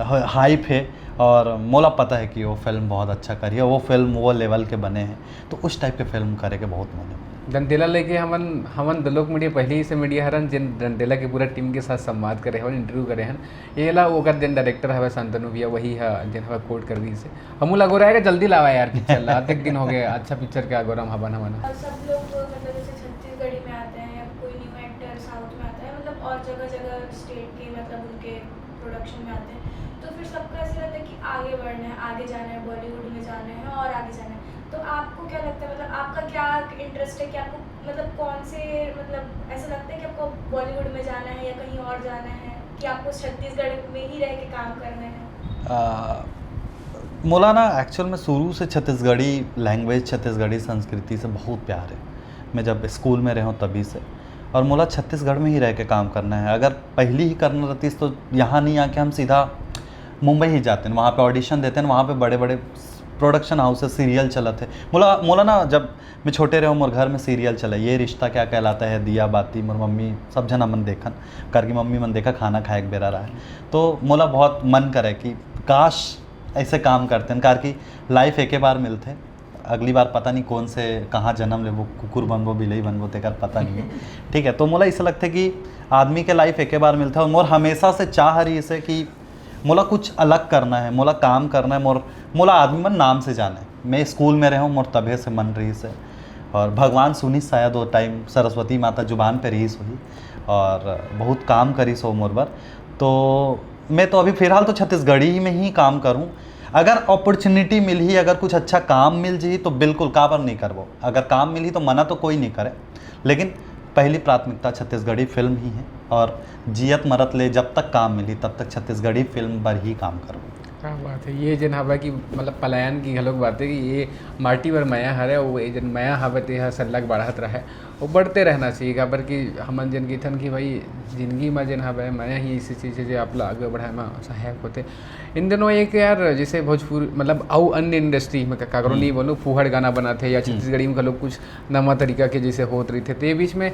ह- हाइप है, और मोला पता है कि वो फिल्म बहुत अच्छा करी है, वो फिल्म वो लेवल के बने हैं, तो उस टाइप के फिल्म करे के बहुत मन है। दंतेला लेके हमन, हमन दलोक मीडिया पहले ही से मीडिया हरन, जिन दंतेला के पूरा टीम के साथ संवाद करे हवन, इंटरव्यू करे हन। ये ला ओकर जिन डायरेक्टर हवे शांतनु भैया, वही ह जिन हवे कोड कर दी से। हमू ला अगोरा है कि जल्दी लावा यार पिक्चर ला, अतेक दिन हो गए अच्छा पिक्चर के अगोरा में हवन हमन। और सब लोग मतलब जैसे छत्तीसगढ़ी में आते हैं या कोई न्यू एक्टर साउथ में आता है, मतलब और जगह जगह स्टेट के मतलब उनके प्रोडक्शन में आते हैं, तो फिर सबका ऐसा रहता है कि आगे बढ़ना है, आगे जाना है, बॉलीवुड में जाना है और आगे जाना है। तो आपको क्या लगता है, मतलब आपका क्या इंटरेस्ट है कि आपको मतलब कौन से, मतलब ऐसा लगता है कि आपको बॉलीवुड में जाना है या कहीं और जाना है, कि आपको छत्तीसगढ़ में ही रह के काम करना है? आ, मोला ना एक्चुअल में शुरू से छत्तीसगढ़ी लैंग्वेज, छत्तीसगढ़ी संस्कृति से बहुत प्यार है। मैं जब स्कूल में रहूँ तभी से, और मोला छत्तीसगढ़ में ही रह के काम करना है। अगर पहली ही करना रहतीस तो यहाँ नहीं आके हम सीधा मुंबई ही जाते हैं, वहाँ पे ऑडिशन देते हैं, वहाँ पे बड़े बड़े प्रोडक्शन हाउस है, सीरियल चलत है। मोला मोला ना, जब मैं छोटे रहूँ, मोर घर में सीरियल चले, ये रिश्ता क्या कहलाता है, दिया बाती, मोर मम्मी सब झन हमन देखन, करके मम्मी मन देखा खाना खाए के बेरा रहे, तो मोला बहुत मन करे कि काश ऐसे काम करते हैं, कार की लाइफ एके बार मिलथे, अगली बार पता नहीं कौन से, कहाँ जन्म लेबो, कुकुर बनबो, बिलई बनबो, तेकर पता नहीं है। ठीक है, तो मोला ऐसा लगता है कि आदमी के लाइफ एके बार मिलथे, और मोर हमेशा से चाह रहिस है कि मोला कुछ अलग करना है, मोला काम करना है, मोर मोला आदमी मन नाम से जाने। मैं स्कूल में रहूँ, मोर तभे से मन रहिस है, और भगवान सुनिस शायद वो टाइम, सरस्वती माता जुबान पे रहिस होही, और बहुत काम करिस हो मोर बर। तो मैं तो अभी फिलहाल तो छत्तीसगढ़ी में ही काम करूँ। अगर अपॉर्चुनिटी मिलही, अगर कुछ अच्छा काम मिल जही तो बिल्कुल, काबर नहीं करबो। अगर काम मिलही तो मना तो कोई नहीं करे, लेकिन पहली प्राथमिकता छत्तीसगढ़ी फिल्म ही है, और जियत मरत ले जब तक काम मिलही तब तक छत्तीसगढ़ी फिल्म बर ही काम करबो। क्या बात है। ये जन हवा की मतलब पलायन की घलोक बात है कि ये माटी बर मया हरे, वो ये जन मया हवे ते ह सल्लग बढ़त रहे, वो बढ़ते रहना चाहिए। काबर कि हमन जन कहिथन कि भाई जिंदगी में जन हवे मया ही ऐसी चीज़ है जो आप ला आगे बढ़ाए में सहायक होते। इन दिनों एक यार जैसे भोजपुरी मतलब अउ अन्य इंडस्ट्री में का- काकरो नहीं बोलूँ, फूहड़ गाना बनाथे या छत्तीसगढ़ी में घलोक कुछ नवा तरीका के जैसे होत रहिथे, ते बीच में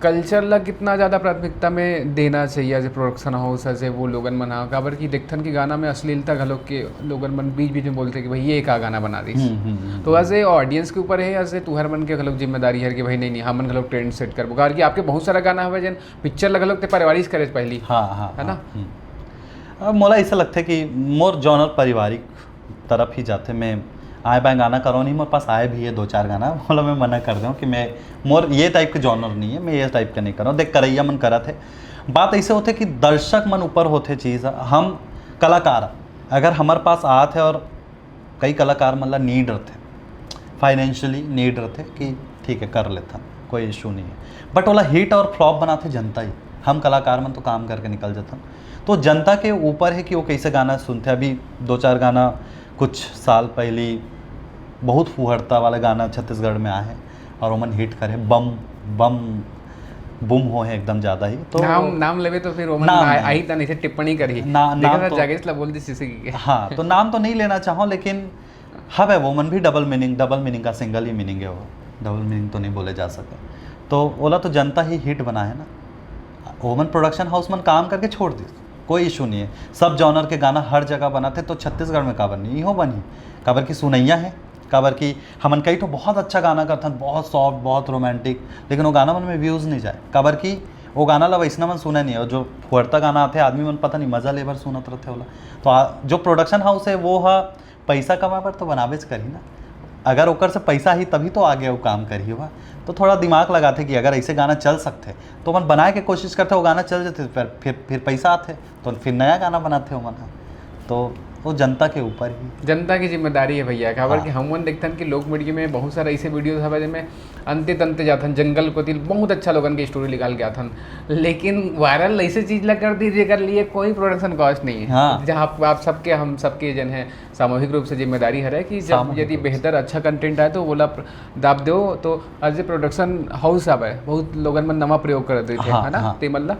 कल्चर ला कितना ज़्यादा प्राथमिकता में देना चाहिए, as a production house, as a वो लोगन मन हा, काबर कि देखथन कि गाना में अश्लीलता घलोक के लोगन मन बीच बीच में बोलथे कि भाई ये का गाना बना रही। हम्म, हम्म, हम्म। तो एज ए ऑडियंस के ऊपर है, एज ए तुहर मन के घलोक जिम्मेदारी है कि भाई नहीं नहीं हमन घलोक ट्रेंड सेट करबो, काबर कि आपके बहुत सारा गाना हवे जन पिक्चर ला घलोक ते पारिवारिक करे पहली। हाँ, हाँ, है ना? हाँ, हम्म। अब मोला ऐसा लगता है कि मोर जॉनर पारिवारिक तरफ ही जाथे। मैं आए बाएं गाना करो नहीं, मोर पास आए भी है दो चार गाना, बोला मैं मना कर दूँ कि मैं, मोर ये टाइप के जॉनर नहीं है, मैं ये टाइप के नहीं करूँ। देख, करैया मन करत है, बात ऐसे होथे कि दर्शक मन ऊपर होथे चीज़। हम कलाकार, अगर हमारे पास आत है और कई कलाकार मन ला नीड रथे, फाइनेंशियली नीड रथे कि ठीक है, कर लेथन, कोई इशू नहीं है, बट ओला हिट और फ्लॉप बनाथे जनता ही। हम कलाकार मन तो काम करके निकल जाथन। तो जनता के ऊपर है कि वो कैसे गाना सुनथे। अभी दो चार गाना कुछ साल पहली बहुत फुहड़ता वाला गाना छत्तीसगढ़ में आए है और ओमन हिट करे, बम बम बूम हो है एकदम ज़्यादा ही। तो नाम नाम लेवे तो फिर ओमन नाम आ- नहीं। आई तन इसे टिप्पणी करी। ना- देखा नाम था तो जागेश ला बोल दी सीसी की। हाँ, तो नाम तो नहीं लेना चाहूँ, लेकिन हवे वो मन भी डबल मीनिंग, डबल मीनिंग का सिंगल ही मीनिंग है वो, डबल मीनिंग तो नहीं बोले जा सके। तो ओला तो जनता ही हिट बना है ना, ओमन प्रोडक्शन हाउस मन काम करके छोड़ दी, कोई इशू नहीं है। सब जॉनर के गाना हर जगह बनाथे, तो छत्तीसगढ़ में काबर नहीं, इहो बनही, काबर कि सुनैया है, काबर कि हमन कई ठो बहुत अच्छा गाना करथन, बहुत सॉफ्ट, बहुत रोमांटिक, लेकिन वो गाना मन में व्यूज़ नहीं जाए, काबर कि वो गाना ला वैसना मन सुने नहीं है। और जो फुहड़ता गाना आथे, आदमी मन पता नहीं मज़ा लेबर सुनत रहथे ओला। तो आ, जो प्रोडक्शन हाउस है, वो हा पैसा कमाए बर तो बनाबेच करही ना, अगर ओकर से पैसा ही तभी तो आगे वो काम करही हुआ। तो थोड़ा दिमाग लगाथे कि अगर ऐसे गाना चल सकथे तो ओमन बनाए के कोशिश करथे, वो गाना चल जाथे, फिर फिर फिर पैसा आथे तो फिर नया गाना बनाथे ओमन ह। तो वो जनता के ऊपर ही। जनता की जिम्मेदारी है भैया, काबर हाँ। कि हमन देखथन कि लोक मीडिया में बहुत सारा ऐसे वीडियोज हवे जेमे अंते तंते जाथन, जंगल कोती बहुत अच्छा लोगन के स्टोरी निकाल के आथन, लेकिन वायरल ऐसे चीज ला कर दी जेकर लिए कोई प्रोडक्शन कॉस्ट नहीं है। हाँ। जहाँ आप, आप सबके, हम सबके जन है, सामूहिक रूप से जिम्मेदारी हरे कि जब सामूहिक यदि रूप से। बेहतर अच्छा कंटेंट आए तो ओला प्र- दाब दो। तो एज ए प्रोडक्शन हाउस हवे, बहुत लोगन मन नवा प्रयोग करत रहिथे, हाँ, है ना? हाँ। ते मन ला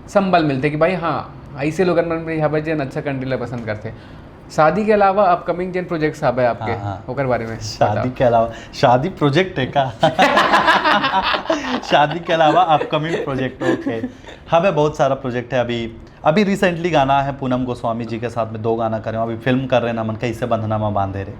संबल मिलथे कि भाई हाँ, ऐसे लोगन मन भी हवे जेन अच्छा कंटेंट ला पसंद करथे। शादी के अलावा अपकमिंग जेन प्रोजेक्ट्स हवे आपके, हाँ, हाँ। ओकर बारे में शादी बताओ। के अलावा, शादी प्रोजेक्ट है का? शादी के अलावा अपकमिंग प्रोजेक्ट, ओके। हवे बहुत सारा प्रोजेक्ट है। अभी अभी रिसेंटली गाना है पूनम गोस्वामी जी के साथ में, दो गाना करे हों। अभी फिल्म कर रहे हैं ना मन, कैसे बंधना में बांधे रे,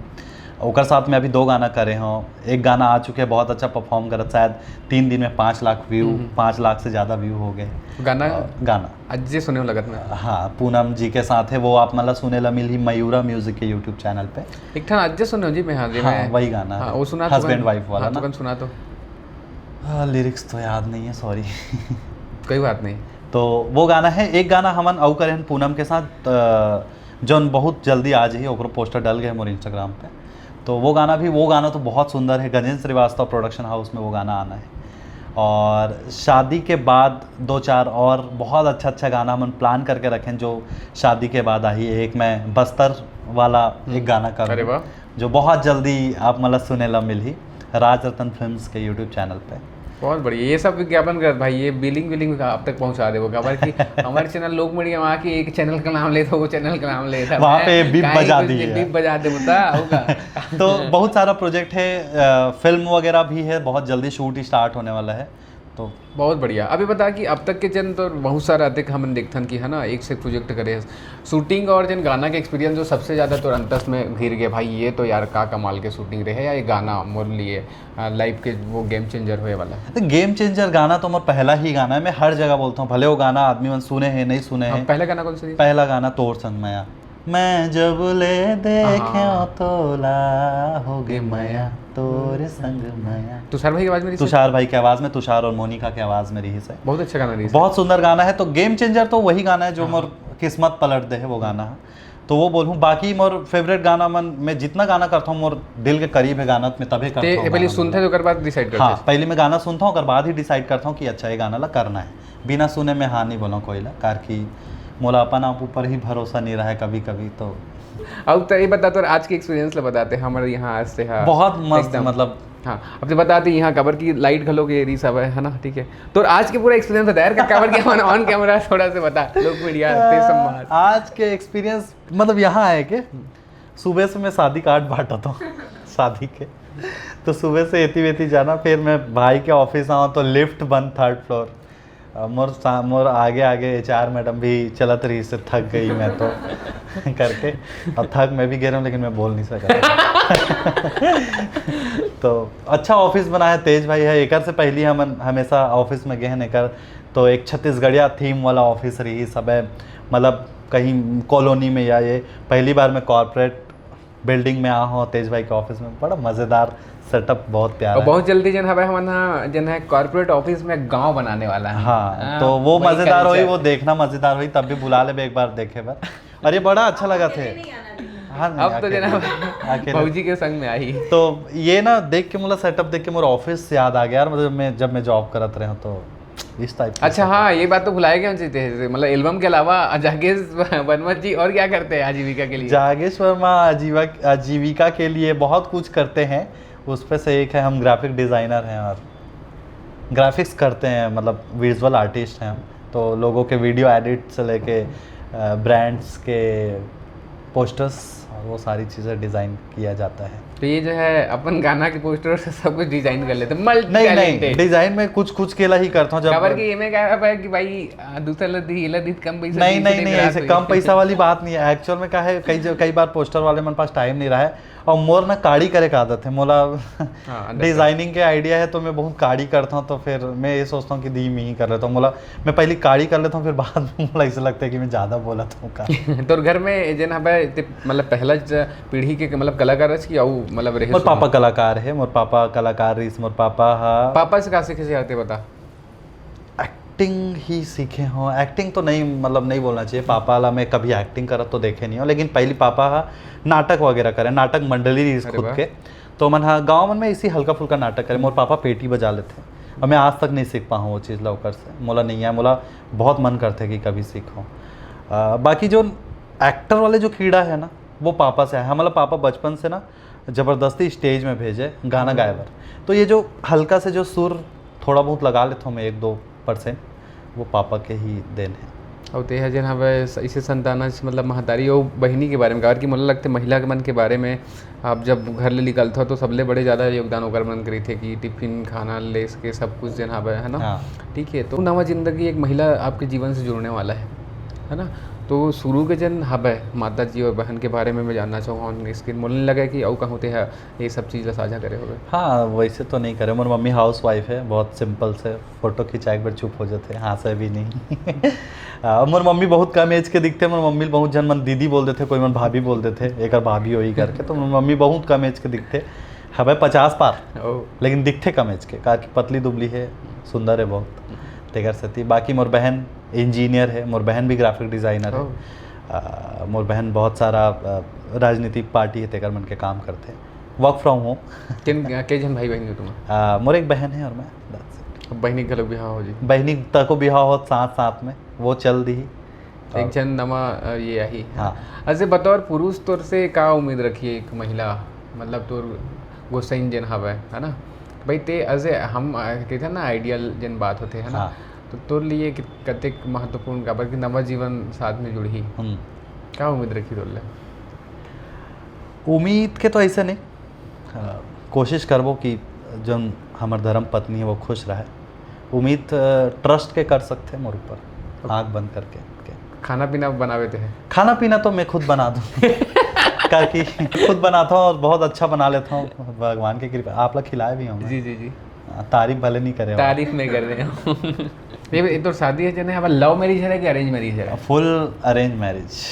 ओकर साथ में अभी दो गाना करे हों। एक गाना आ चुके हैं, बहुत अच्छा परफॉर्म करत, शायद तीन दिन में पाँच लाख व्यू, हम्म। पाँच लाख से ज़्यादा व्यू हो गए। गाना अ, गाना अज्जे सुने हो लगत में। हाँ, पूनम जी के साथ है वो, आप मन ला सुने ला मिलही मयूरा म्यूजिक के यूट्यूब चैनल पे। एक ठन अज्जे सुने हो जी मैं, हाँ जी, हाँ, मैं वही गाना हाँ, है। वो सुना हस्बैंड तुरंत। वाइफ वाला हाँ, ना। तुरंत सुना तो। हाँ, लिरिक्स तो याद नहीं है, सॉरी। कोई बात नहीं। तो वो गाना है, एक गाना हमन अउ करे हन पूनम के साथ, अ, जौन बहुत जल्दी आ जाही, ओकरो पोस्टर डल गए मोर इंस्टाग्राम पे। तो वो गाना भी, वो गाना तो बहुत सुंदर है, गजेंद्र श्रीवास्तव प्रोडक्शन हाउस में वो गाना आना है। और शादी के बाद दो चार और बहुत अच्छा अच्छा गाना हमन प्लान करके रखें जो शादी के बाद आही। एक मैं बस्तर वाला एक गाना कर अरे वाह। जो बहुत जल्दी आप मन ला सुने ला मिलही राज रतन फिल्म्स के यूट्यूब चैनल पे। बहुत बढ़िया, ये सब विज्ञापन कर भाई, ये बिलिंग विलिंग का आप तक पहुंचा देबो, काबर कि हमारे चैनल लोक मीडिया में आके एक चैनल का नाम लेता, वो चैनल का नाम लेता। वहाँ मैं पे बीप काहे बजा कुछ दी नहीं, है। बीप बजा दे बता होगा। तो बहुत सारा प्रोजेक्ट है, अ, फिल्म वगैरह भी है, बहुत जल्दी शूट स्टार्ट होने वाला है। तो बहुत बढ़िया। अभी बता कि अब तक के जन तो बहुत सारा अधिक हमन देखथन कि है ना, एक से एक प्रोजेक्ट करे, शूटिंग और जन गाना के एक्सपीरियंस जो सबसे ज़्यादा तो अंतस में घिर गए भाई, ये तो यार का कमाल के शूटिंग रहे, या ये गाना मोर लिए लाइफ के वो गेम चेंजर होए वाला है। तो गेम चेंजर गाना तो मोर पहला ही गाना है, मैं हर जगह बोलता हूँ, भले वो गाना आदमी मन सुने हैं नहीं सुने हाँ, हैं। पहला गाना कौन सा? पहला गाना तोर संग मया, मैं जब ले देखे हाँ। तोला हो गे मया, तोर संग मया। तुषार भाई की आवाज़ में रही? तुषार भाई की आवाज़ में, तुषार और मोनिका की आवाज़ में रही से। बहुत अच्छा गाना रही। बहुत सुंदर गाना है। तो गेम चेंजर तो वही गाना है जो हाँ। मोर किस्मत पलट दे है, वो गाना है। तो वो बोलूँ, बाकी मोर फेवरेट गाना मन, मैं जितना गाना करता हूँ मोर दिल के करीब है गाना, मैं तभे करता ते हूँ पहले गाना सुनते मन। हो, ओकर बाद डिसाइड करते हाँ, हो? पहले मैं गाना सुनता हूँ, ओकर बाद ही डिसाइड करता हूँ कि अच्छा ये गाना ला करना है। बिना सुने मैं हाँ नहीं बोला कोई ला, कार कि मोला अपन आप ऊपर ही भरोसा नहीं रहा है कभी कभी। तो अब तो ये बता, तो आज के एक्सपीरियंस ला बताते हैं हमारे यहाँ आज से। हाँ, बहुत मस्त, एकदम। मतलब हाँ, अब तो बताते हैं यहाँ काबर की लाइट घलो के रही सब है, है ना? ठीक है, तो आज के पूरा एक्सपीरियंस बता यार, काबर की हमन ऑन कैमरा थोड़ा से बता, लोक मीडिया ते संवाद। आज के एक्सपीरियंस मतलब यहाँ है कि सुबह से मैं शादी कार्ड बांटत हूँ शादी के, तो सुबह से एती वेती जाना, फिर मैं भाई के ऑफिस आऊँ तो लिफ्ट बंद, थर्ड फ्लोर। मोर सा-, मोर आगे आगे एचआर मैडम भी चलत रही से, थक गई मैं तो करके। अब थक मैं भी गए रहूँ, लेकिन मैं बोल नहीं सका। तो अच्छा ऑफिस बना है, तेज भाई है, एकर से पहली हम हमेशा ऑफिस में गए हैं एकर, तो एक छत्तीसगढ़िया थीम वाला ऑफिस रही सब है, मतलब कहीं कॉलोनी में या ये पहली बार मैं कॉरपोरेट बिल्डिंग में आ हो तेज भाई के ऑफिस में, बड़ा मजेदार सेटअप, बहुत प्यारा और है। बहुत जल्दी जन हवे हमन हा जन है कॉर्पोरेट ऑफिस में गांव बनाने वाला है। हाँ, हाँ, तो वो वही मजेदार होई, culture। वो देखना मजेदार होई, तब भी बुला लेबे एक बार देखे बर। और ये बड़ा अच्छा लगा थे। हाँ, नहीं, अब तो अकेले जना नहीं। अकेले। भौजी के संग में आई। तो ये ना देख के मोला सेटअप देख के मोर ऑफिस याद आ गया यार, मतलब मैं जब मैं जॉब करत रहे हूँ तो इस टाइप। अच्छा, हाँ, ये बात तो भुलाए गए चाहिए थे। मतलब एल्बम के अलावा जागेश बनवत जी और क्या करते हैं आजीविका के लिए? जागेश वर्मा आजीवा आजीविका के लिए बहुत कुछ करते हैं। उस पे से एक है, हम ग्राफिक डिज़ाइनर हैं और ग्राफिक्स करते हैं, मतलब विजुअल आर्टिस्ट हैं हम। तो लोगों के वीडियो एडिट से लेके ब्रांड्स के पोस्टर्स और वो सारी चीज़ें डिज़ाइन किया जाता है। तो ये जो है अपन गाना के पोस्टर से सब कुछ डिजाइन कर लेते हैं, मल्टी नहीं नहीं, टैलेंटेड। डिज़ाइन में कुछ कुछ केला ही करता हूँ जब काबर कि ये में क्या है कि भाई आ, दूसरा लदी ये लदी कम पैसा नहीं दी, नहीं इसे नहीं, ग्राहक ऐसे होई। कम पैसा वाली बात नहीं है। एक्चुअल में क्या है, कई जो कई बार पोस्टर वाले मन पास टाइम नहीं रहा है। और मोर ना काड़ी करे का आदत है मोला। हाँ, understand। डिजाइनिंग के आइडिया है तो मैं बहुत काड़ी करता हूँ, तो फिर मैं ये सोचता हूँ कि दी मैं ही कर लेता हूँ। मोला मैं पहले काड़ी कर लेता हूँ, फिर बाद में मोला ऐसे लगता है कि मैं ज्यादा बोलत हूँ का। तोर घर में जेन हबे ते मतलब पहला ज- पीढ़ी के मतलब कलाकार रच की आऊ मतलब रहे मोर सुरू? पापा कलाकार है, मोर पापा कलाकार रहिस, मोर पापा हा पापा से का सीखे से आते बता। एक्टिंग ही सीखे हो। एक्टिंग तो नहीं, मतलब नहीं बोलना चाहिए, पापा ला मैं कभी एक्टिंग करत तो देखे नहीं हो, लेकिन पहली पापा हा नाटक वगैरह करे, नाटक मंडली रहिस अरे खुद वाह। के। तो मन हा गाँव मन में इसी हल्का फुल्का नाटक करे। मोर पापा पेटी बजा लेते, और मैं आज तक नहीं सीख पाऊँ वो चीज़ ला ओकर से। मोला नहीं है, मोला बहुत मन करते कि कभी सीखो। अ, बाकी जो एक्टर वाले जो कीड़ा है ना, वो पापा से है। हमारा पापा बचपन से ना जबरदस्ती स्टेज में भेजे गाना गाए बर। तो ये जो हल्का से जो सुर थोड़ा बहुत लगा लेता हूँ मैं, एक दो परसेंट, वो पापा के ही देन है। और तेहा जेन हवे ऐसे संताना से मतलब महतारी और बहिनी के बारे में, काबर कि मोला लगते महिला के मन के बारे में आप जब घर ले निकलत हो तो सबले बड़े ज़्यादा योगदान ओकर मन करी थे कि टिफिन खाना ले के सब कुछ जेन हवे, है ना? हाँ। ठीक है, तो नवा जिंदगी एक महिला आपके जीवन से जुड़ने वाला है, है ना? तो शुरू के जन हवे माता जी और बहन के बारे में मैं जानना चाहूँगा, इसके मोला नहीं लगा कि अउ कहूँ तेहा ये सब चीज़ ला साझा करे होवे। हाँ, वैसे तो नहीं करे। मोर मम्मी हाउस वाइफ है, बहुत सिंपल से फोटो खिंचा एक बार चुप हो जाते, हाँसे भी नहीं। आ, मोर मम्मी बहुत कम एज के दिखते। मोर मम्मी बहुत जन मन दीदी बोल देते, कोई मन भाभी बोल देते, एक भाभी होई करके। तो मोर मम्मी बहुत कम एज के दिखते, हवे पचास पार, ओ, लेकिन दिखते कम एज के, काबर कि पतली दुबली है, सुंदर है बहुत, तेकर सेती। बाकी मोर बहन इंजीनियर है, मोर बहन भी ग्राफिक डिजाइनर है। ओ। आ, मोर बहन बहुत सारा आ, राजनीतिक पार्टी है, तेकर मन के काम करते, वर्क फ्रॉम होम। किन के जन भाई बहन हो तुम? आ, मोर एक बहन है और मैं, that's it। अब बहनी घलो बिहाव हो जी। बहनी तको बिहाव होत साथ साथ में, वो चल दी। एक जन नवा अ, ये आही। हाँ। ऐसे बतौर पुरुष तोर से का उम्मीद रखिए एक महिला, मतलब तोर गोसाइन जेन हवे, है ना? भाई ते ऐसे हम अ, कहते हैं ना आइडियल जेन बात होते है ना, हाँ। तो तोर लिए कि-, कतेक महत्वपूर्ण काबर कि नवा जीवन साथ में जुड़ही, हम्म। का उम्मीद रखी तोर ले? उम्मीद के तो ऐसे नहीं, आ, कोशिश करबो कि जौन हमर धर्म पत्नी है वो खुश रहे। उम्मीद ट्रस्ट के कर सकते हैं मोर ऊपर, आँख बंद करके। खाना पीना बनावे ते है? खाना पीना तो मैं खुद बना दूँ। क्योंकि खुद बनाता हूँ और बहुत अच्छा बना लेता हूँ, भगवान की कृपा। आप लोग खिलाए भी होंगे। जी जी जी। हाँ, तारीफ भले नहीं करे हो। तारीफ नहीं कर रहे हो। ये ये तो शादी है जने हमारा लव मैरिज है कि अरेंज मैरिज है? फुल अरेंज मैरिज।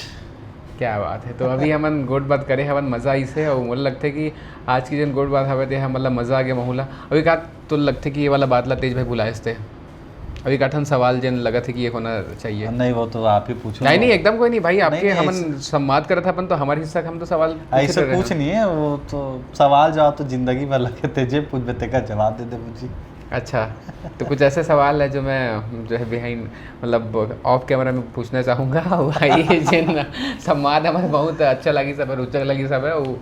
क्या बात है। तो अभी हमन गोठ बात करे हवन, मजा आइस हे, और मोला लगथे कि आज की जन गोठ बात हवे ते ह मतलब मजा आ गया माहौल ह। अभी का तो लगथे कि ये वाला बात ला तेज भाई बुलाएस ते। अभी का ठन सवाल जेन लगत हे कि ये होना चाहिए। नहीं, वो तो आप ही पूछो। नहीं नहीं, एकदम कोई नहीं भाई, आपके नहीं, हमन ऐसे- संवाद करत हन अपन तो हमारे हिस्सा के हम तो सवाल पूछे ऐसे रहे ना। कुछ नहीं है, वो तो सवाल जवाब तो जिंदगी भर लगे थे, जे पूछबे तेका जवाब दे दे मुझे। अच्छा, तो कुछ ऐसे सवाल है जो मैं जो है बिहाइंड मतलब ऑफ कैमरा में पूछना चाहूँगा। भाई जिन संवाद हमारे बहुत अच्छा लगी सब है, रोचक लगी सब है। वो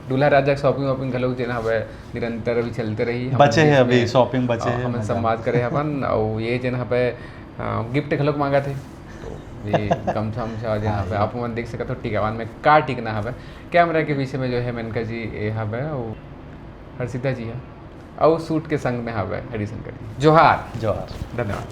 दूल्हा राजा शॉपिंग वॉपिंग घलो जेन हवे निरंतर अभी चलते रही। हम बचे बीच हैं अभी, में, शॉपिंग बचे अ, हैं, हमन मजा। संवाद करे अपन, और ये जेन हवे अ, गिफ्ट घलो मांगा थे, तो ये गमछा हमछा जेन हाँ, हवे ये। आप मन देख सकत हो टिकावन में का टिकना हवे। कैमरा के पीछे में जो है मेनका जी ये हवे, वो हर्षिता जी है, और सूट के संग में हवे हरिशंकर जी। जोहार। जोहार। धन्यवाद।